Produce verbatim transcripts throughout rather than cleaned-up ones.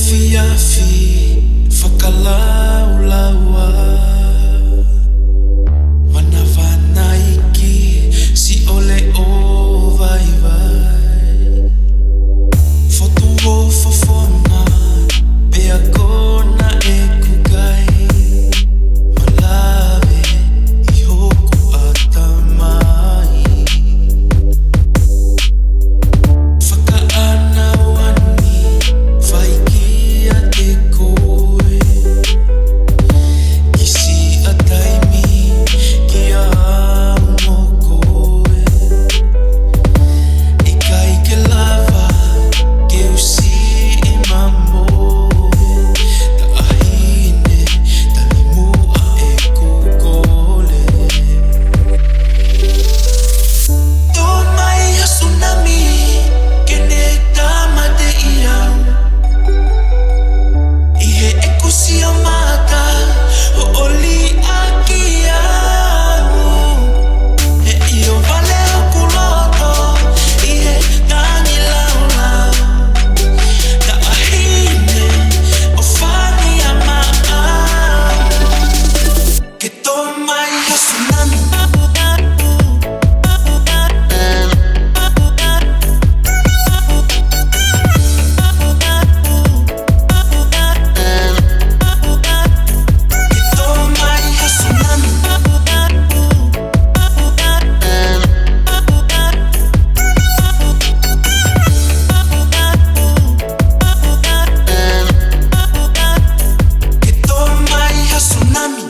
Efiafi fakalaulaua, vanavanaiki siʻi leʻo vaivai, fotu ʻo fofonga, pea ko ena ʻeku kai, malave ʻi hoku ʻatamai. Fakaʻānaua ni, fai kiate koe, ʻi siʻa taimi kia au mo koe. ʻIkai ke lava ke u siʻi mamoe, taʻahine, talimuʻa ʻeku kole. Tō mai ha tsunami ke ne tāmateʻi au, ʻi heʻeku sio mata hoʻo liʻaki au. He ʻio vale hoku loto ʻi he tangilāulau, taʻahine ʻofa ni ʻa maʻa. Ke tō mai ha tsunami. Ke tō mai ha tsunami. Ke tō mai ha tsunami.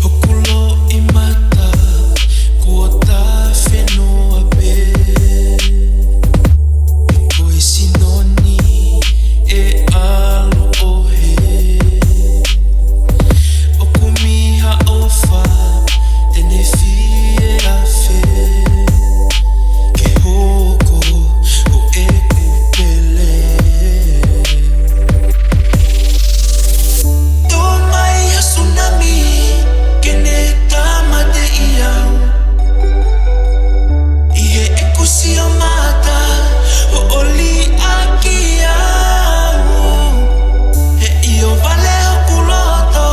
Hoku loʻimata kuo tāfenoa pē, ko e sino ni ʻe ʻalu ʻo hē. ʻOku miha ʻofa te ne fie afe, ke hoko ko ʻeku pele. Tō mai ha tsunami ke ne tāmateʻi au, ʻi heʻeku sio mata hoʻo liʻaki au. He ʻio vale hoku loto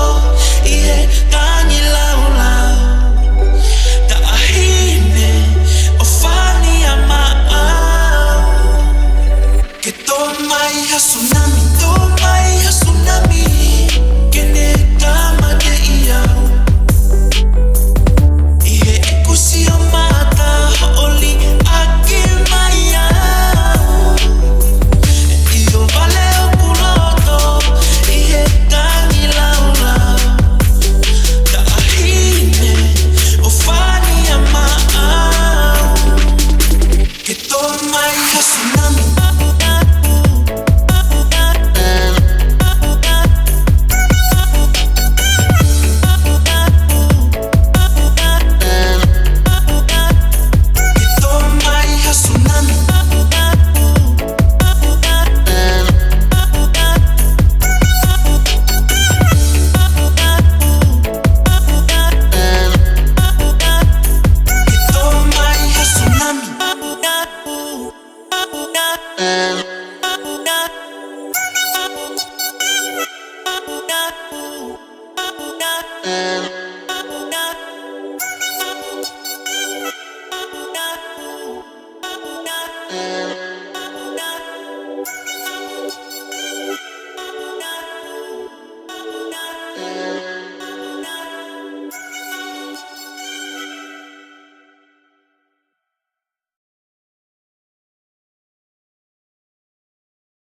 ʻi he tangilāulau, taʻahine ʻofa ni ʻa maʻa. Ke tō mai ha tsunami, tō mai ha tsunami ke ne tāmateʻi au, ʻi heʻeku sio mata hoʻo liʻaki mai au. ʻIo vale hoku loto ʻi he tangilāulau, taʻahine ʻofa ni ʻa maʻa. Ke tō mai ha tsunami. Ke tō mai ha tsunami. Ke tō mai ha tsunami.